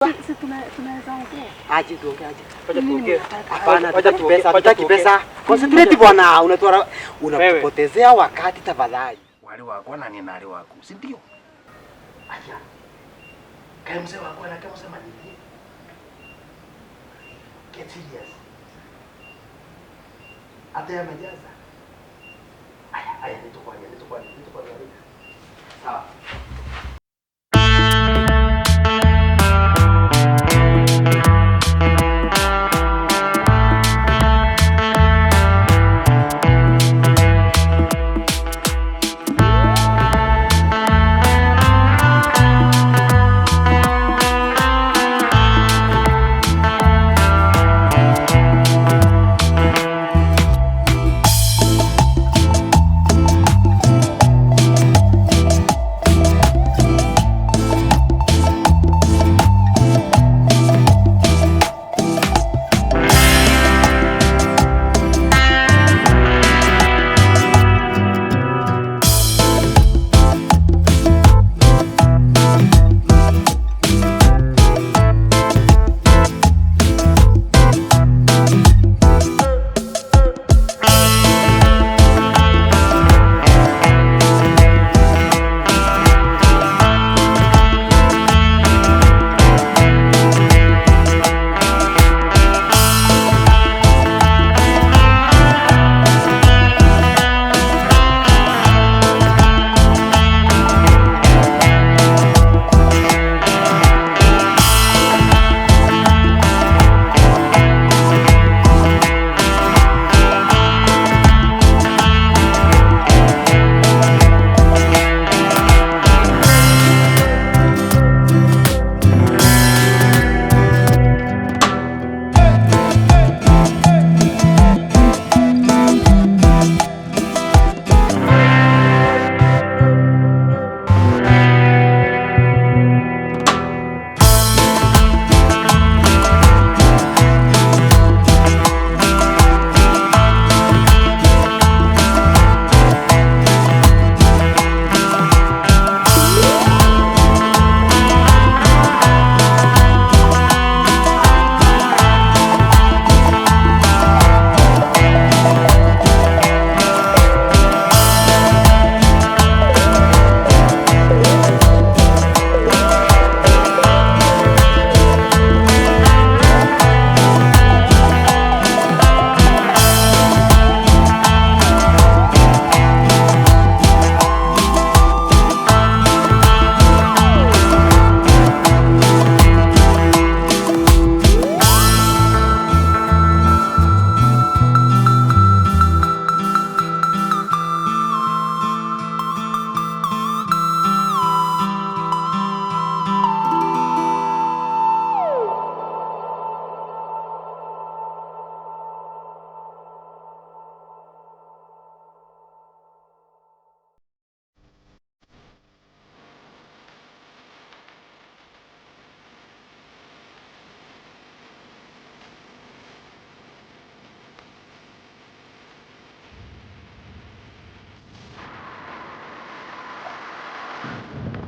Si tunaweza ongea. Aje tuongee aje. Wacha Nini tuongee. mnataka? Hapana, Wacha hatutaki tuongee, pesa, wacha hatutaki tuongee. pesa. Concentrate bwana, unatuara unatupotezea wakati tafadhali. Wali wakwa na ni nari waku, si ndio? Aya. Kae mzee wakwa na kae mzee manini. Get serious. Hata yamejaza. Aya, aya nitakwambia, nitakwambia, nitakwambia. Sawa.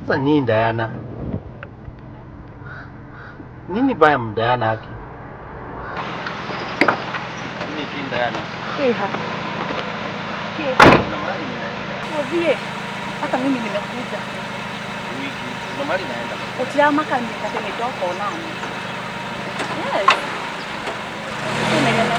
Sasa nini Diana? Nini baya mdayana haki? Nini kini Diana? Keha. Keha. Kuna mahali ninaenda. Ovie. Hata mimi nimekuja. Wiki. Kuna mahali naenda. Utiamaka nikate ndoka onani. Yes. Tumeenda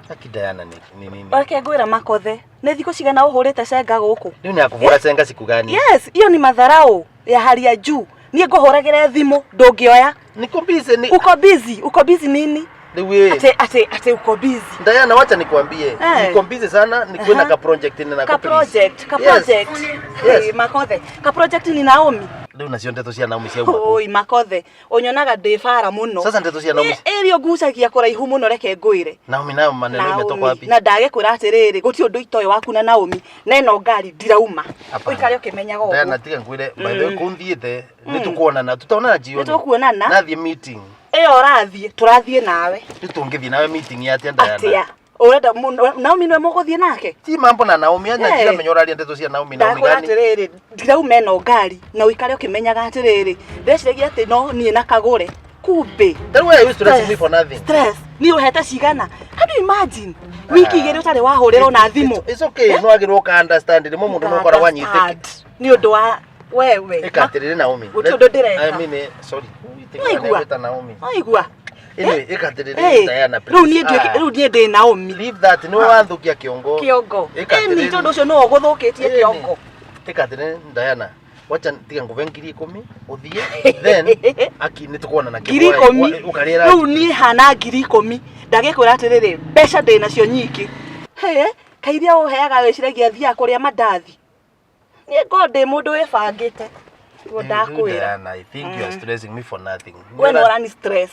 Haki Diana ni ni nini? Reke ngwĩra Makothe, nĩ thikũ cigana ũhũrĩte cenga gũkũ? Rĩu nĩ akũhũra cenga siku gani? Yes, hiyo ni madharau ya hali ya juu. Niĩ ngũhũragĩre thimũ ndũngĩoya. Niko busy ni Uko busy, uko busy nini? Rĩu ĩ. Ate ate ate uko busy. Diana wacha nikwambie. Eh. Niko busy sana, nikuwe na Aha. ka project nina Ka project, ka Yes. project. Yes. Eh, Makothe, ka project ni Naomi. Rĩu nacio ndeto cia Naomi ciauma. Oi Makothe, unyonaga ndĩ bara mũno. Sasa ndeto cia Naomi. Ĩrĩa ngucagia kũraihu mũno reke ngwĩre. Naomi nayo maneno imetoka Naomi, wapi? na ndagĩkwĩra atĩrĩrĩ gũtirĩ ũndũ itoĩ waku na Naomi na ĩno ngari ndirauma Hapana. ũikare ũkĩmenyaga Diana ũguo tiga nkwire by the way kunthiĩte nĩ tũkuonana tutaonana jioni. Nĩ tũkuonana. Nathiĩ meeting. Ĩyo ũrathiĩ tũrathiĩ nawe. Rĩu tũngĩthiĩ nawe meeting ya atĩa Diana? Atĩa? Ũrenda Naomi nĩwe mũgũthiĩ nake? Ti mambo na Naomi anya Eh. ndiramenya ũraria ndeto cia Naomi Naomi Ndakwĩra gani? atĩrĩrĩ, ndirauma ĩno ngari na ũikare ũkĩmenyaga atĩrĩrĩ, ndeciragia atĩ no niĩ na kagũre. Kumbe. Then why are you stressing me for nothing? Stress. Niĩ ũhete cigana? Can you imagine? Wiki igĩrĩ ũtarĩ wahũrĩrwo na thimũ. It's okay, no agĩrwo ka understand rĩmwe mũndũ no ũkoragwo anyitĩke. Understand. Nĩ ũndũ wa wewe. Ĩka atĩrĩrĩ Naomi. Gũtirĩ ũndũ ndĩreka. I mean, sorry. Waigua? Wĩta Naomi. Waigua? Anyway, ĩka atĩrĩrĩ Eh, Diana rĩu please. niĩ nduĩke Ah, rĩu niĩ ndĩ Naomi. Leave that. Nĩwe wathũkia kĩongo. Kĩongo. Ĩka Ĩni atĩrĩrĩ. tondũ ũcio nĩwe ũgũthũkĩtie Ĩni. kĩongo. Ĩka atĩrĩrĩ Diana. Wacha tiga ngũbe 10,000 ũthiĩ then aki nĩ tũkuonana 10,000. ũkarĩra Rĩu niĩ hana 10,000. Ndagĩkwĩra atĩrĩrĩ, mbeca ndĩ nacio nyingĩ. Hĩ, kairia ũheaga wĩciragia thiaga kũrĩa mandathi. Niĩ ngorwo ndĩ mũndũ wĩbangĩte. Nĩguo ndakwĩra. Diana, I think you are stressing me for nothing. We nĩ ũrani stress.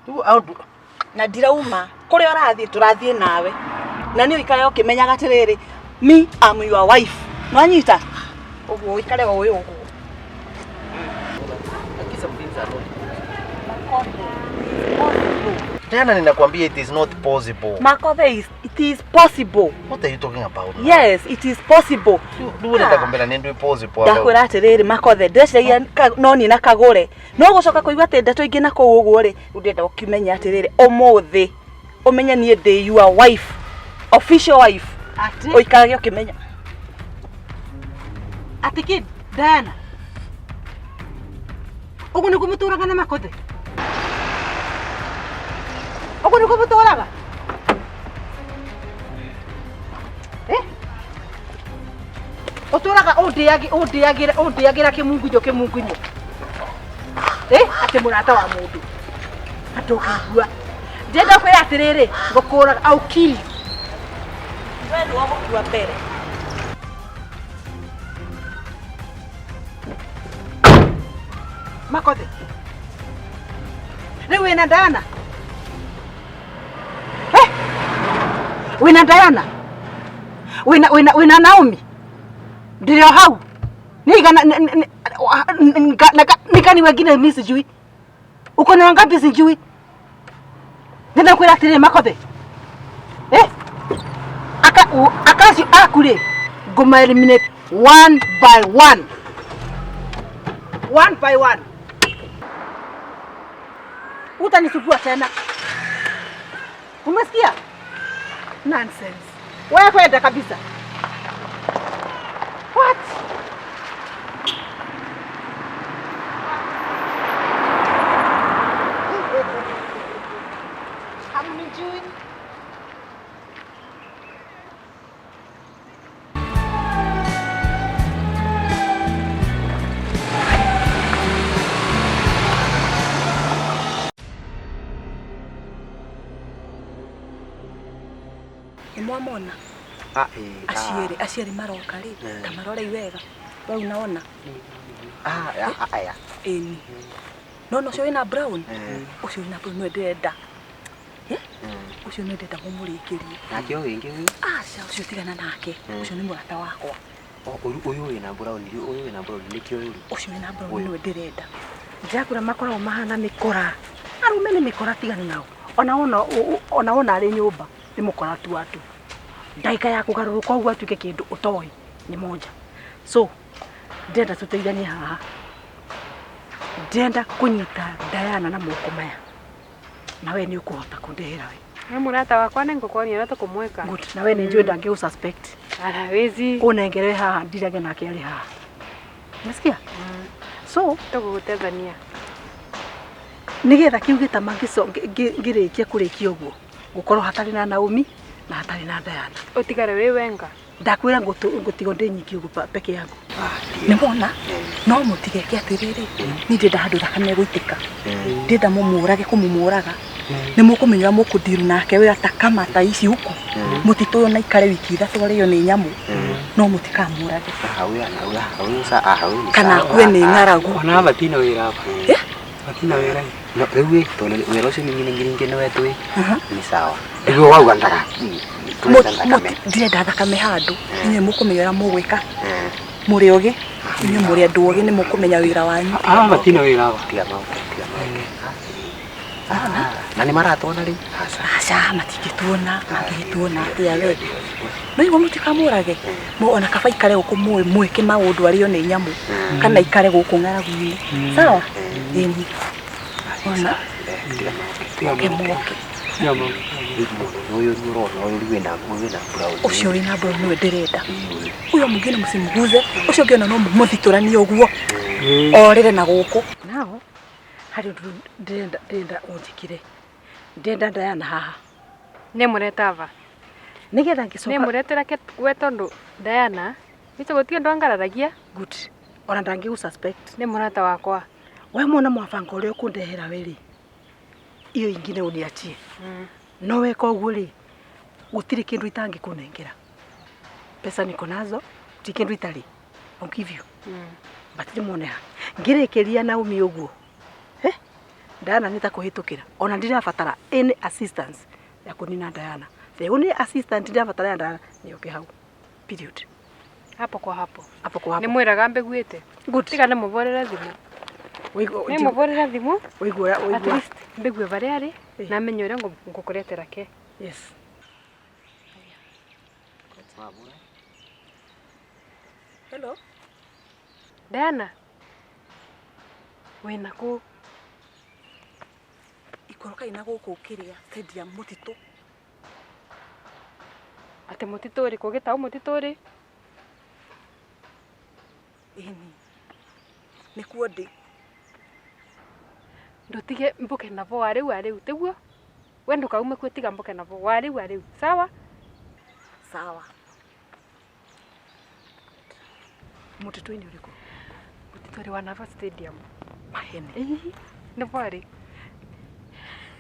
Rĩu andũ Na ndirauma. Kũrĩa ũrathiĩ tũrathiĩ nawe. Na niĩ ũikare ũkĩmenyaga atĩrĩrĩ, me am your wife. Nĩwanyita? Ũguo ũikare ũĩ ũguo. Aki some things are not Diana, ninakwambia it is not possible. Makothe is, it is possible. What are you talking about now? Yes, it is possible. Rĩu ũrenda kũmbĩra nĩ ndwĩ possible. Ndakwĩra atĩrĩrĩ Makothe, ndĩreciragia no niĩ na kagũre. No gũcoka kũigua atĩ ndeto ingĩ na kũu ũguo rĩ, rĩu ndĩrenda ũkĩmenye atĩrĩrĩ, ũmũthĩ ũmenye niĩ ndĩ your wife, official wife. Atĩ Ũikarage ũkĩmenya. atĩ kĩ Diana, ũguo nĩguo mũtũraga na Makothe? Ũguo nĩguo mũtũraga? Eh? Ũtũraga ũndĩagĩra ũndĩagĩra kĩmungunyo kĩmungunyo. Eh? Atĩ mũrata wa mũndũ. Andũ ũkĩigua. Ndĩrenda kwĩra atĩrĩrĩ, ngũkũraga, I'll kill you. We nĩwe ũgũkua mbere. Makothe. Rĩu wĩna Diana? Eh? Wĩna Diana? Wĩna wĩna wĩna Naomi? Ndĩrĩ o hau. Nĩ igana nikani wengine mimi sijui. Uko na wangapi sijui. Nenda kwĩra atĩrĩrĩ Makothe. Eh? Aka akacio aku rĩ ngũma eliminate one by one. One by one. Utanisugua tena. Umesikia? Nonsense. Wewe kwenda kabisa. What? Hamnijui. Nĩ mwamona? Ah, eh, ah. Aciĩrĩ, aciĩrĩ maroka rĩ, Eh. ta marorei wega. We unaona? Ah, ah, aya. Ĩni. Nona ũcio wĩna brown? Eh. Ũcio wĩna brown nĩwe ndĩrenda. Eh? Ũcio nĩwe ndĩrenda mũmũrĩkĩrie. Nake ũyũ wĩngĩ ũyũ? Aca, ũcio tigana nake. Ũcio nĩ mũrata wakwa. O, ũyũ ũyũ wĩna brown, ũyũ wĩna brown nĩkĩo ũyũ. Ũcio wĩna brown nĩwe ndĩrenda. Ndĩrakũra makoragwo mahana mĩkora. Arũme nĩ mĩkora tigana nao. Ona wona ona wona arĩ nyũmba nĩ mũkora tu watu. Ndagĩka ya kũgarũrũka ũguo atuĩke kĩndũ ũtoĩ nĩ moja. So ndĩrenda tũteithanie haha. Ndĩrenda kũnyita Diana na moko maya. Na we nĩ ũkũhota kũndehera we. We mũrata wakwa nĩ ngũkuonia ũrĩa tũkũmwĩka. Good. Na we nĩ njũĩ ndangĩgũ suspect. Hawezi. Ũnengere haha ndirage nake arĩ haha. Umesikia? So Tũgũgũteithania. nigetha kiu gĩtama ngĩrĩkia kũrĩkia ũguo gũkorwo hatarĩ na Naomi na hatarĩ na Diana. Ũtigare wĩ wenga. Ndakwĩra ngũtigwo ndĩ nyiki ũguo peke yangu. Nĩ mwona? No mũtigeke atĩrĩrĩ, niĩ ndĩrenda handũ thakame ĩgũitĩka. Ndĩrenda mũmũrage kũmũmũraga. Nĩ mũkũmenya ũrĩa mũkũndiru nake wĩra ta kama ta ici huku. Mũtitũ ũyũ na ikare wiki ithatũ arĩo nĩ nyamũ. No mũtikamũrage. Ah, ũyũ ana, ũyũ ah, ũyũ sa, ah, ũyũ nĩ Kana sawa. akue nĩ ng'aragu. Ona batina wĩra aba. Eh? Batina wĩra. No, rĩu ĩ, tondũ wĩra ũcio nĩ ngiringĩ nĩ wetũ ĩ, nĩ sawa. Rĩu wauga ndaka, tũrenda thakame. Ndirenda thakame handũ. Inyuĩ mũkũmenya ũrĩa mũgwĩka. Mũrĩ ogĩ. Inyuĩ mũrĩ andũ ogĩ nĩ mũkũmenya wĩra wanyu. Aba batina wĩra aba. Tiga maũndũ, tiga maũndũ. Na nĩ maratuona rĩu? Aca. Aca matingĩtuona, mangĩgĩtuona atĩa we. No igua mũtikamũrage. Ona kaba ikare gũkũ mwĩke maũndũ arĩo nĩ nyamũ kana ikare gũkũ ng'aragu-inĩ. Sawa? Ĩni. Ona Tiga moke. Moke. Ũyũ nĩ ũrona ũyũ wĩna wĩna brown. Ũcio wĩna brown nĩwe ndĩrenda. Ũyũ mũngĩ nĩ mũcimuguze, ũcio ũngĩ ona no mũthitũranie ũguo. Orĩre na gũkũ. Nao harĩ ũndũ ndĩrenda ũnjĩkĩre. Ndĩrenda Diana haha. Nĩ mũreta va? Nĩgetha Nĩ ngĩcoka mũretera ke we tondũ Diana ico gũtirĩ ũndũ angararagia. Good. Ona ndangĩgũ suspect. Nĩ mũrata wakwa. We mwona mwabanga ũrĩa ũkũndehera we rĩ, iyo ingine uniachie. No weka ũguo rĩ, gũtirĩ kĩndũ itangĩkũnengera. Pesa niko nazo, gũtirĩ kĩndũ itarĩ. I'll give you. But rĩmwe ha ngĩrĩkĩria Naomi ũguo. Diana nĩ ta kũhĩtũkĩra. Ona ndirabatara any assistance ya kũnina Diana. The only assistant ndirabatara ya Diana nĩ oke hau. Period. Hapo kwa hapo. Hapo kwa hapo. Nĩ mwĩraga mbiguĩte. Good. Tiga nĩ mũborere thimũ. Nĩ mũborere thimũ. Ũigua At least mbigue barĩa arĩ na menye ũrĩa ngũkũretera ke. Yes. Hello. Diana. Wĩna kũ? Ikoroka ina gũkũ kĩrĩa stadium mũtitũ. Atĩ mũtitũ ũrĩkũ? Gĩtaũ mũtitũ ũrĩ? Ĩni. Nĩkuo ndĩ. Ndũtige mbũke nabo warĩu warĩu tiguo? We ndũkaume kuo tiga mbũke nabo warĩu warĩu. Sawa? Sawa. Mũtitũ-inĩ ũrĩkũ? Mũtitũ ũrĩ wa Nava Stadium. Mahene. Ĩĩ, nĩbo arĩ.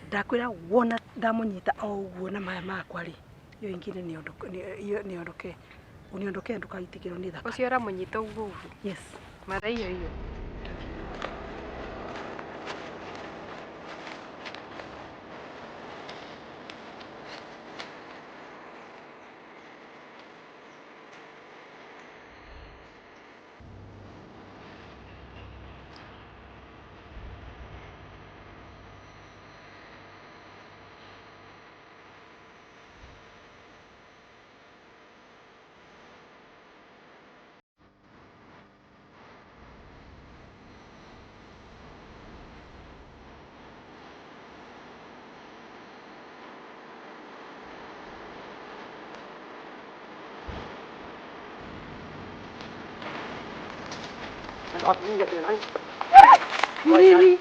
Ndakwĩra wona ndamũnyita o ũguo na maya makwa rĩ, iyo ingine niondoke. Uniondoke ndũkaitĩkĩrwo nĩ thakame. Ũcio ũramũnyita ũguo ũguo. Yes. Mara hiyo hiyo.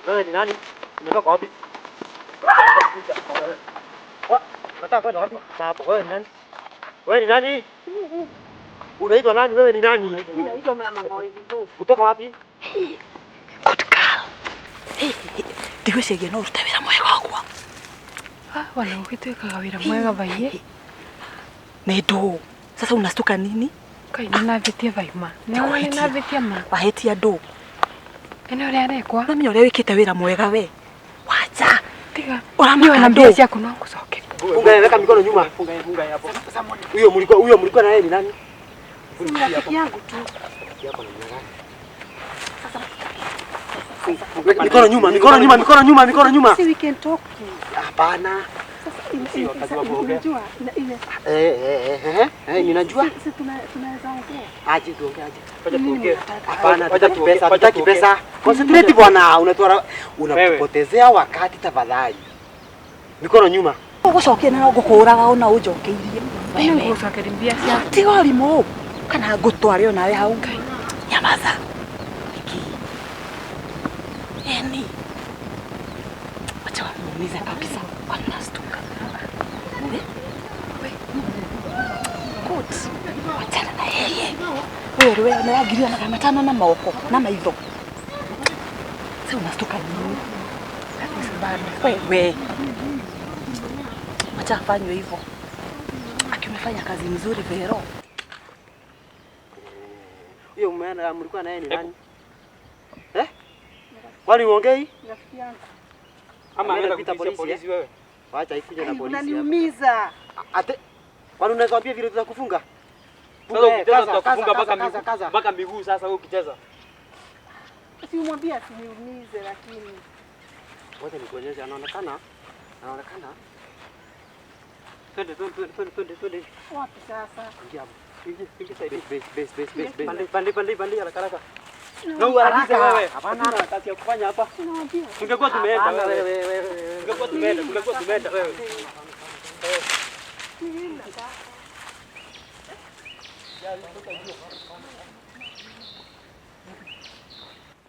Wewe ni nani? Umetoka wapi? Unataka kwenda wapi? Hapo wewe ni nani? Wewe ni nani? Unaitwa nani? Wewe ni nani? Mimi naitwa Mama Ngoizu. Kutoka wapi? Good girl. Ndigwĩciria no ũrute wĩra mwega wakwa. Wana ũgĩtuĩkaga wĩra mwega baiye. Nĩ ndũ. Sasa unastuka nini? Kai nĩnavĩtie vaima. Nĩnavĩtie ma. Wahĩtia ndũ. Ene ũrĩa arekwa. Namenya ũrĩa wĩkĩte wĩra mwega we. Wacha. Tiga. Ũramaka ndũ. Mbia ciaku no ngũcoke. Funga, weka mikono nyuma. Funga, funga hapo. Huyo mlikuwa na yeye ni nani? Rafiki yangu tu. Yako namna gani? Mikono nyuma, mikono nyuma, mikono nyuma, mikono nyuma. Si we can talk. Hapana. Sasa unajua ile Ninajua. Sisi tunaweza ongea. Aje tuongee aje. Tuongee. Hapana, hatutaki pesa, hatutaki pesa. Concentrate bwana, unatuara unatupotezea wakati tafadhali. Mikono nyuma. Ũgũcokia na ngũkũraga ona ũnjokeirie. Wewe ngũcokeria mbia ciaku. Tiga ũrimũ. Kana ngũtware onawe hau. Nyamaza. Niki. Eni. Wacha wamuumize kabisa. Wanastuka. Good. Wachana na yeye. Wewe wewe na ngiria 500 na moko na maitho. Sasa unastuka nini? Wewe. Wacha afanywe hivyo. Akimefanya kazi nzuri Vero. Huyo mume mlikuwa naye ni nani? Eh? Kwani uongei? Rafiki yangu. Ama anaenda kuita polisi wewe? Wacha ikuje na polisi. Unaniumiza. Ate kwani unaweza kuambia vile tutakufunga? Sasa ukicheza tutakufunga mpaka miguu. Mpaka miguu sasa wewe ukicheza. Si umwambie asiniumize lakini. Ngoja nikuonyeshe anaonekana. Anaonekana. Twende twende twende twende twende. Wapi sasa? Ingia hapo. Ingia ingia side. Base base base base base. Pande pande pande pande haraka haraka. Na uharakishe wewe. Hapana. Hatuna kazi ya kufanya hapa. Tunawaambia. Tungekuwa tumeenda Hapana, wewe. wewe wewe. Tungekuwa tumeenda, tungekuwa tumeenda wewe.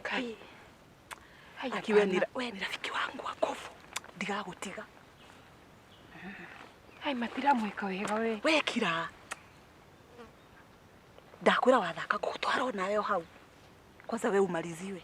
Kai. Aki we ni we ni rafiki wangu wa nguvu. Ndigagutiga. Ai matiramwĩka wega we. We kira. Ndakwĩra wathaka ngũgũtwara onawe o hau. Kwanza we umaliziwe.